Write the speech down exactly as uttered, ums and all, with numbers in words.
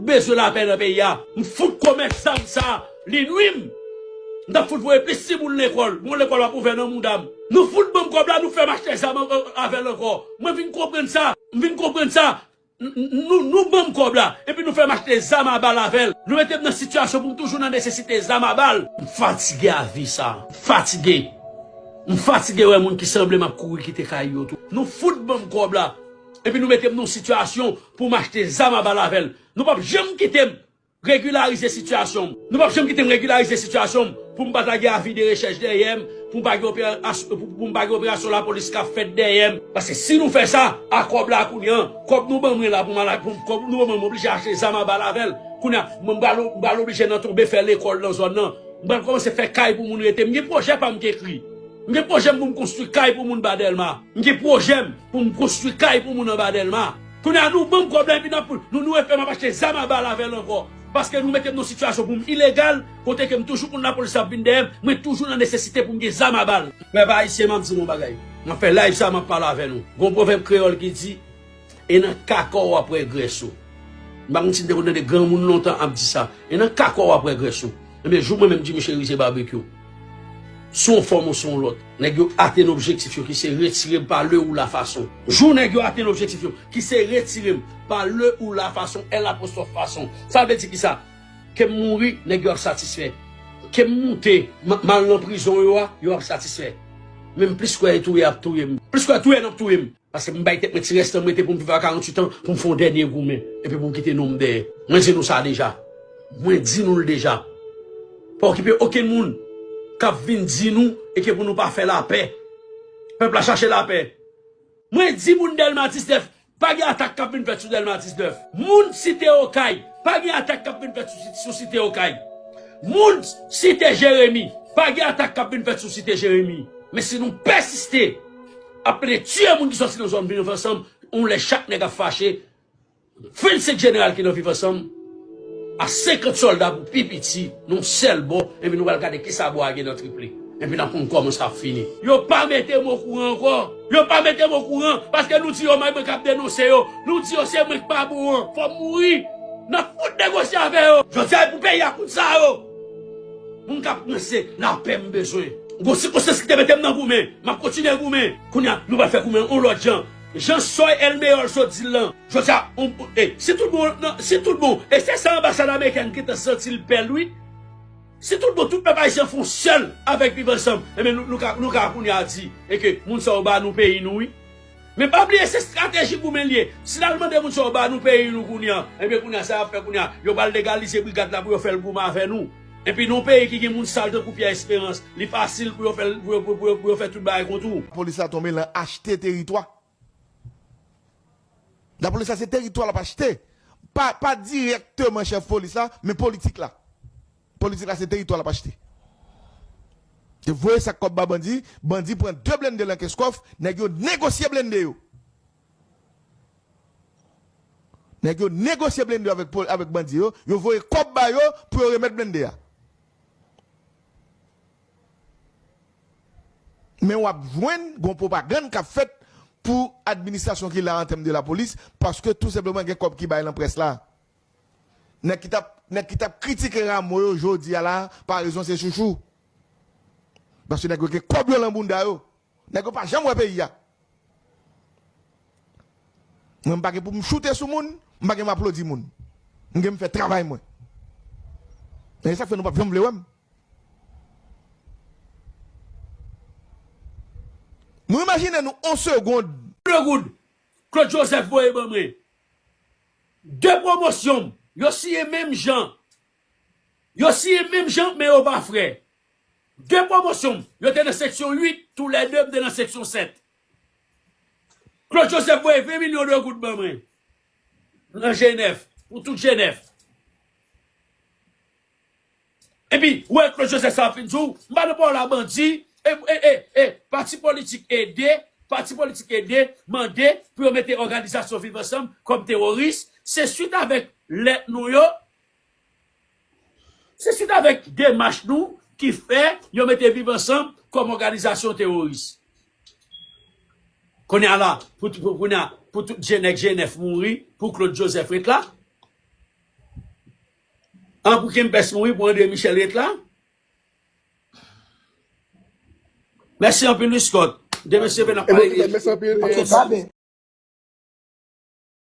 Bezwen lapè nan peyi a. M fout komès zam sa, li nwi m. M t ap fout voye plis timoun lekòl. Bon, lekòl ap ouvè nan mouda m. Nou fout ban m kòb la, nou fè m achte zam an-, an-, avè l ankò. Mwen vin konprann sa. M vin konprann sa. N-, n-, nou, nou ban m kòb la. Epi nou fè m achte zam a bal avè l. Nou mete m nan sitiyasyon pou m toujou nan nesesite zam a bal. M fatige a vi sa. M fatige. M fatige wè moun ki sanble m ap kouri kite kay yo tou. Nou fout ban m kòb la. Epi nou mete m nan sitiyasyon pou m achte zam a bal avè l. Nou p ap janm kite m regilarize sitiyasyon m. Nou p ap janm kite m regilarize sitiyasyon m pou m pa ta gen avi de rechèch dèyè m, pou m pa gen opera-, pou, pou m pa gen operasyon lapolis k ap fèt dèyè m. Paske si nou fè sa, a kòb la kounye an, kòb nou ban mwen la pou m al, pou m, kòb nou ban mwen, m oblije achte zam a bal avè l. Kounye a, mwen m pral, m pral oblije nan tonbe fè lekòl nan zòn nan. M pral kòmanse fè kay pou moun rete. M gen pwojè pa m k ekri. M gen pwojè m pou m konstwi kay pou moun ba Dèlma. M gen pwojè m pou m konstwi kay pou moun anba Dèlma. Kounye a nou ban m kòb la epi n ap, nou, nou refè m ap achte zam a bal avè l ankò. Paske nou mete m nan sitiyasyon pou m ilegal, kote ke m toujou konn lapolis ap vin dèyè m, mwen toujou nan nesesite pou m gen zam a bal. Pèp ayisyen, m ap di nou yon bagay. M ap fè live sa, m ap pale avè nou. Gon pwovèb kreyòl ki di, e nan kaka w ap wè grès ou. M pa konn si n te konn tande granmoun lontan ap di sa. E nan kaka w ap wè grès ou. Ebyen, jou mwen menm Jimmy Chérizier Barbecue, sou yon fòm ou sou yon lòt, nèg yo atenn objektif yo ki se retire m pa le ou la fason. Jou nèg yo atenn objektif yo ki se retire m pa le ou la fason, L apostwòf fason. Sa vle di ki sa? Ke m mouri, nèg yo ap satisfè. Ke m moute, m, m al nan prizon yo a, yo ap satisfè. Men m plis kwè e touye ap touye m. Plis kwè touye n ap touye m. Paske m bay tèt mwen ti rès tan m rete pou m viv a karanntuit an, pou m fè yon dènye goumen, epi pou m kite non m dèyè. Mwen di nou sa deja. Mwen di nou l deja. Pa okipe okenn moun k ap vin di nou e ke pou nou pa fè lapè. Pèp la chache lapè. Mwen di moun Dèlma diznèf, pa gen atak k ap vin fèt sou Dèlma diznèf. Moun Site Okay, pa gen atak k ap vin fèt sou, sou Site Okay. Moun Site Jeremi, pa gen atak k ap vin fèt sou Site Jeremi. Men si nou pèsiste ap plede tiye moun ki sòti nan zòn Viv Ansanm, yon lè chak nèg ap fache, vennsenk jeneral ki nan Viv Ansanm, a senkant sòlda pou pi piti, nan yon sèl bò, epi nou pral gade kisa bò a gen nan triple. Epi n ap konn kòman sa ap fini. Yo pa mete m okouran ankò. Yo pa mete m okouran, paske nou di yo, mwen k ap denonse yo. Nou di yo, se mwen k pa bon an. Fò m mouri. N ap fout negosye avè yo. Jodi a, e pou peyi a konn sa yo. Moun k ap ranse lapè m bezwen. Gon sikonstans ki te mete m nan goumen. M ap kontinye goumen. Kounye a, nou pral fè goumen yon lòt jan. Jan Soy El Meyòl sot di l lan. Jodi a, on, e, si tout bon, non, si tout bon, e se sa anbasad amerikèn gentan santi l pè l, wi. Si tout bon, tout pèp ayisyen fè yon sèl avèk Viv Ansanm, enben, nou, nou ka, nou ka kounye a di, e ke moun sa yo ba nou peyi nou, wi. Men pa bliye, se estrateji goumen l ye. Si l al mande moun sa yo ba nou peyi nou kounye a, enben, kounye a, sa y ap fè kounye a, yo pral legalize brigad la pou yo fè l goumen avè nou. Epi nan yon peyi ki gen moun sal tankou Pierre Espérance, li fasil pou yo fè l, pou yo, pou yo, pou yo, pou yo fè tout bagay kont ou. Polis la tonbe lan achte teritwa. Lapolis la se teritwa l ap achte. Pa, pa dirèkteman chèf polis la, men politik la. Politik la se teritwa l ap achte. Yo voye sa k kòb ba bandi, bandi pran de blende lan Kenskòf, nèg yo negosye blende yo. Nèg yo negosye blende yo avèk pol-, avèk bandi yo, yo voye kòb ba yo pou yo remèt blende a. Men w ap jwenn gon pwopagann k ap fèt pou administrasyon ki la an tèm de lapolis, paske tou senpleman gen kòb ki bay lan près la. Nèg ki t ap, nèg ki t ap kritike Rameau yo jodi a la, parezon se chouchou. Paske nèg yo gen kòb yo lan bounda yo. Nèg yo pa janm wè peyi a. Mwen, m pa gen pou m choute sou moun, m pa gen m aplodi moun. M gen m fè travay mwen. E sa k fè nou p ap janm vle wè m. Nou imajine nou on segonn. De goud Claude Joseph voye ban mwen. De pwomosyon m, yo siyen menm jan. Yo siyen menm jan, men yo pa frè. De pwomosyon m, yo te nan seksyon uit, toulède m te nan seksyon sèt. Claude Joseph voye ven milyon de goud ban mwen. Nan Jenèf, pou tout Jenèf. Epi, ou wè Claude Joseph sa ap fin di w, m pa nan pawòl a bandi, e, e, e, e, pati politik ede, pati politik ede, mande pou yo mete òganizasyon Viv Ansanm kòm teworis, se swit avèk lèt nou yo, se swit avèk demach nou ki fè yo mete Viv Ansanm kòm òganizasyon teworis. Kounye a la, pou, pou, kounye a, pou tout Jenèf, Jenèf mouri, pou Claude Joseph ret la. An pou Kempès mouri pou André Michel ret la. Mèsi anpil, Louis Scott. Demen se vè n ap E pale bon, de mèsi anpil. Ok, sa byen.